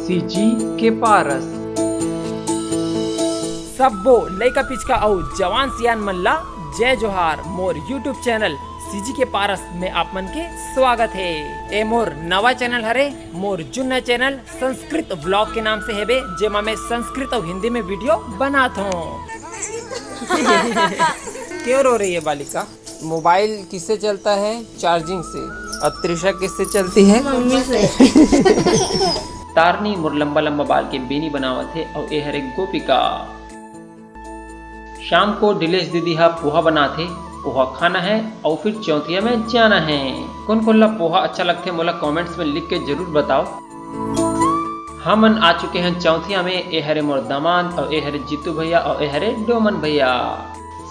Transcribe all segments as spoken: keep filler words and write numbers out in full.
CG के पारस। सब्बो लइका पिचका अउ जवान सियान मन ला जय जोहार। मोर YouTube चैनल सीजी के पारस में आप मन के स्वागत हे। ए मोर नवा चैनल हरे, मोर जुन्ना चैनल संस्कृत ब्लॉग के नाम से हेबे, जेमा मैं संस्कृत अउ हिंदी में वीडियो बनात हूँ। क्यों रो रही है बालिका? मोबाइल किससे चलता है? चार्जिंग से। और त्रिशा किससे चलती है? मम्मी से। तारनी मोर लंबा लंबा बाल के बेनी बनावत हे अउ ए हरे गोपिका। शाम को डिलेश दीदी हा पोहा बनाथे, पोहा खाना है और फिर चौथिया में जाना है। कौन कौन ला पोहा अच्छा लगथे, मोला कमेंट्स में लिख के जरूर बताओ। हमन आ चुके हैं चौथिया में। ए हरे मोर दामाद और ए हरे जीतू भैया और ए हरे डोमन भैया।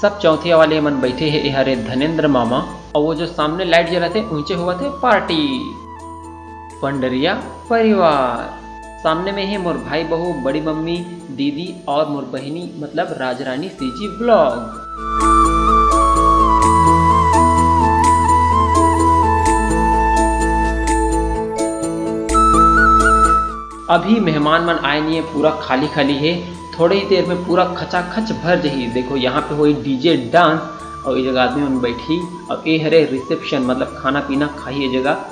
सब चौथिया वाले मन बैठे हैं। ए हरे धनेंद्र मामा और वो जो सामने लाइट जलत हे, ऊंचे हुआ थे पार्टी। पंडरिया परिवार। सामने में हे मोर भाई बहू, बड़ी मम्मी, दीदी और मोर बहिनी, मतलब राजरानी सीजी ब्लॉग। अभी मेहमान मन आए नहीं है, पूरा खाली खाली है। थोड़े ही देर में पूरा खचाखच भर जही। देखो, यहाँ पे होई डीजे डांस और ये जगह आदमी मन बैठी और ये हरे रिसेप्शन, मतलब खाना पीना खाही ये जगह।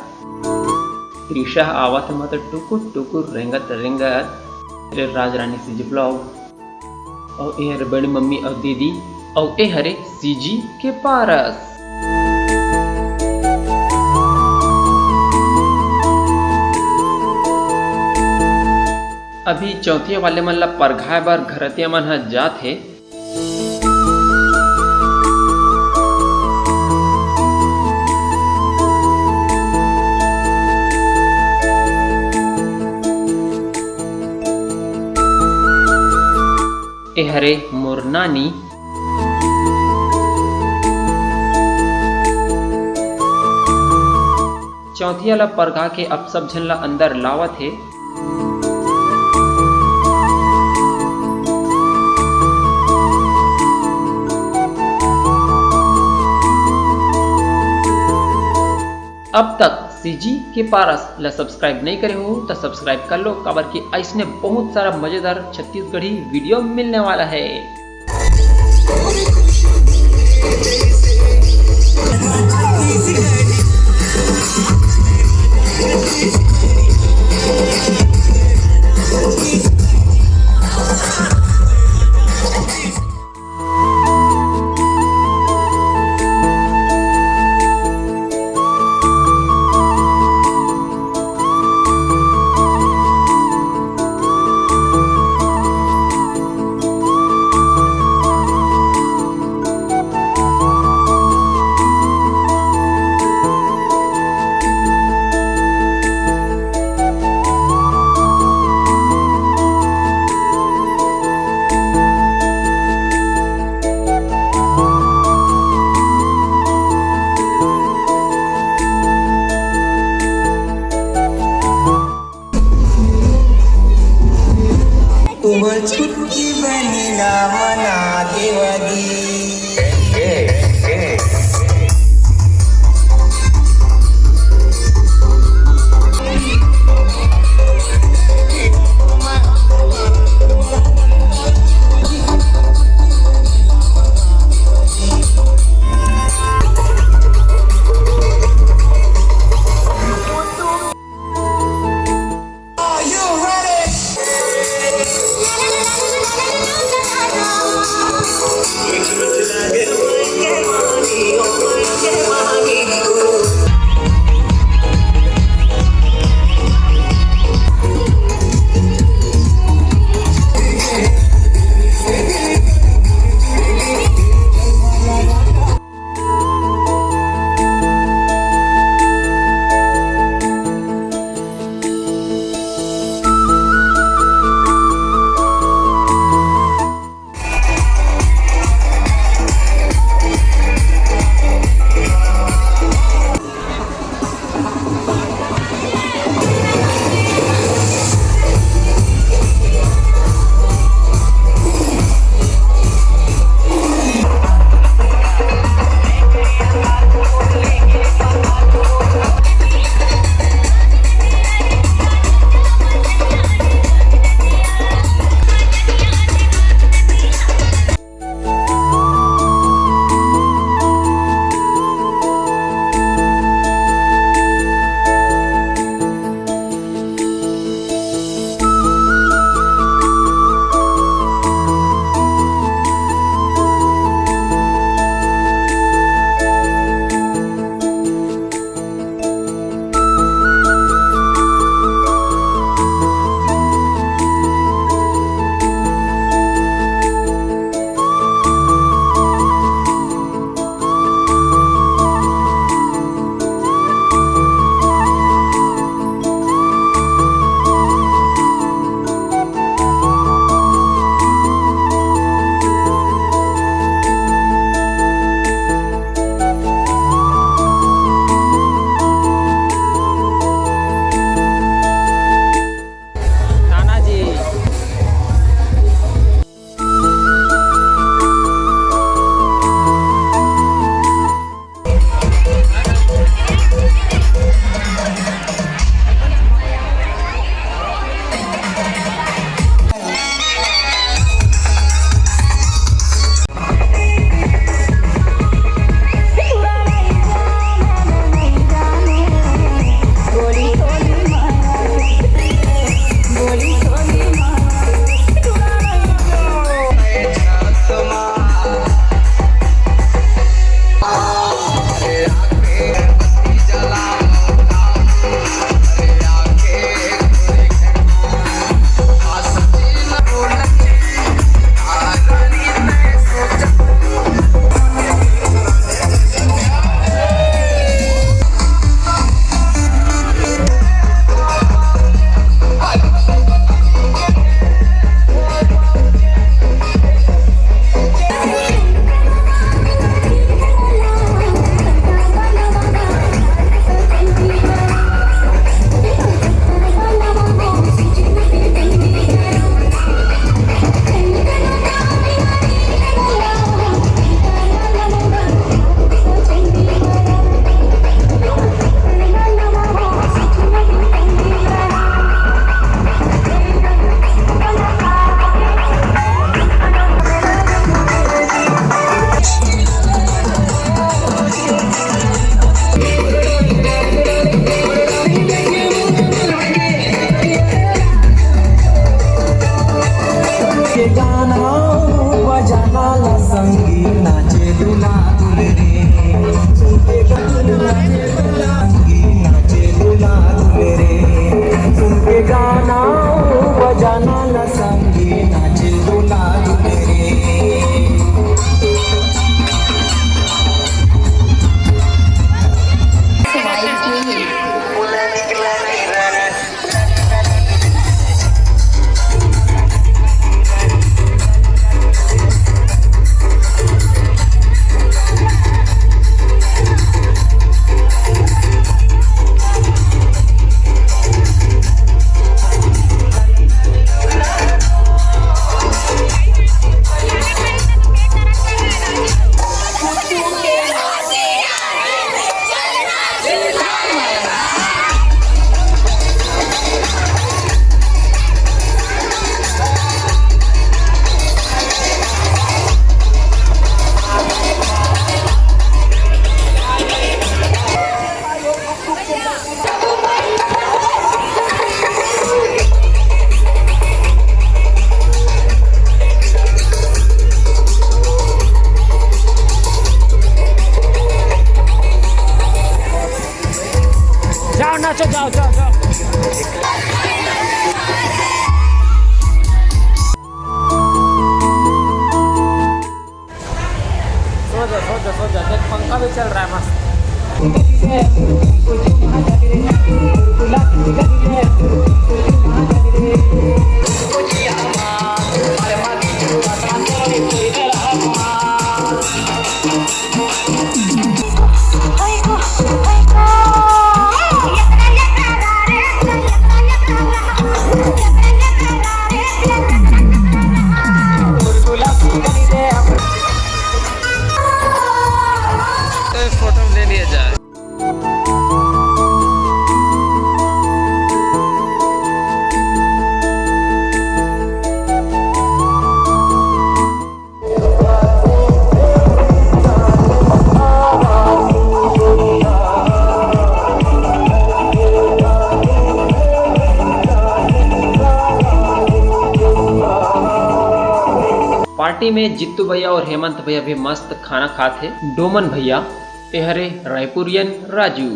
त्रिशा ह आवत हे, मतलब टुकुर टुकुर रेंगत रेंगत। ये राजरानी सीजी ब्लॉग, और ये हरे बड़ी मम्मी और दीदी, और ये हरे सीजी के पारस। अभी चौथिया वाले मन ला परघाए बर घरतिया मन ह जात हे। ए हरे मोर नानी। चौथिया ला परघा के अब सब झन ला अंदर लावत हे। अब तक सीजी के पारस ला सब्सक्राइब नहीं करे हो तो सब्सक्राइब कर लो, काबर कि अइसने बहुत सारा मजेदार छत्तीसगढ़ी वीडियो मिलने वाला है। हो जाता है, पंखा भी चल रहा है मस्त। तो इस फोटो में ले लिया जाए। पार्टी में जित्तू भैया और हेमंत भैया भी मस्त खाना खात हे। डोमन भैया, ए हरे रायपुरियन राजू।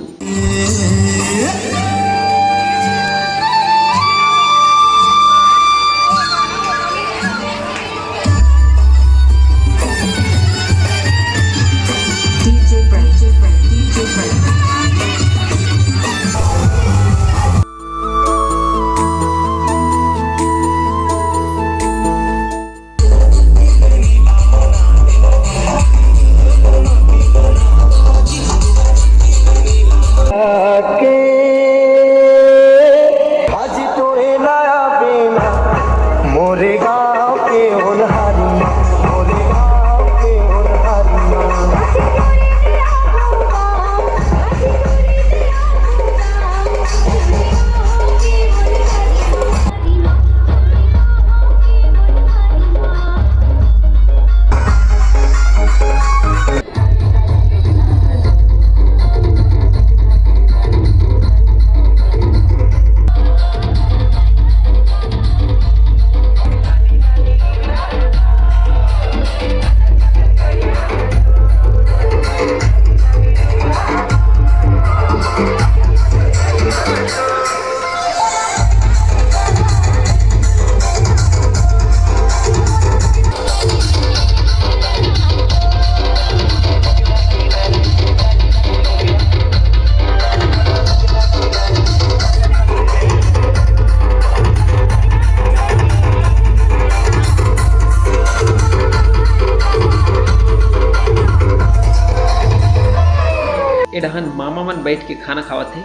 ए डहन मामा मन बैठ के खाना खावत हे।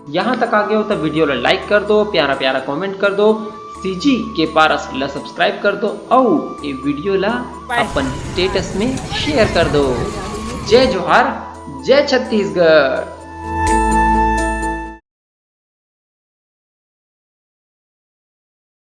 यहाँ तक आ गए हो तो वीडियो ला लाइक कर दो, प्यारा प्यारा कमेंट कर दो, सीजी के पारस ला सब्सक्राइब कर दो, अउ ये वीडियो ला अपन स्टेटस में शेयर कर दो। जय जोहार, जय छत्तीसगढ़।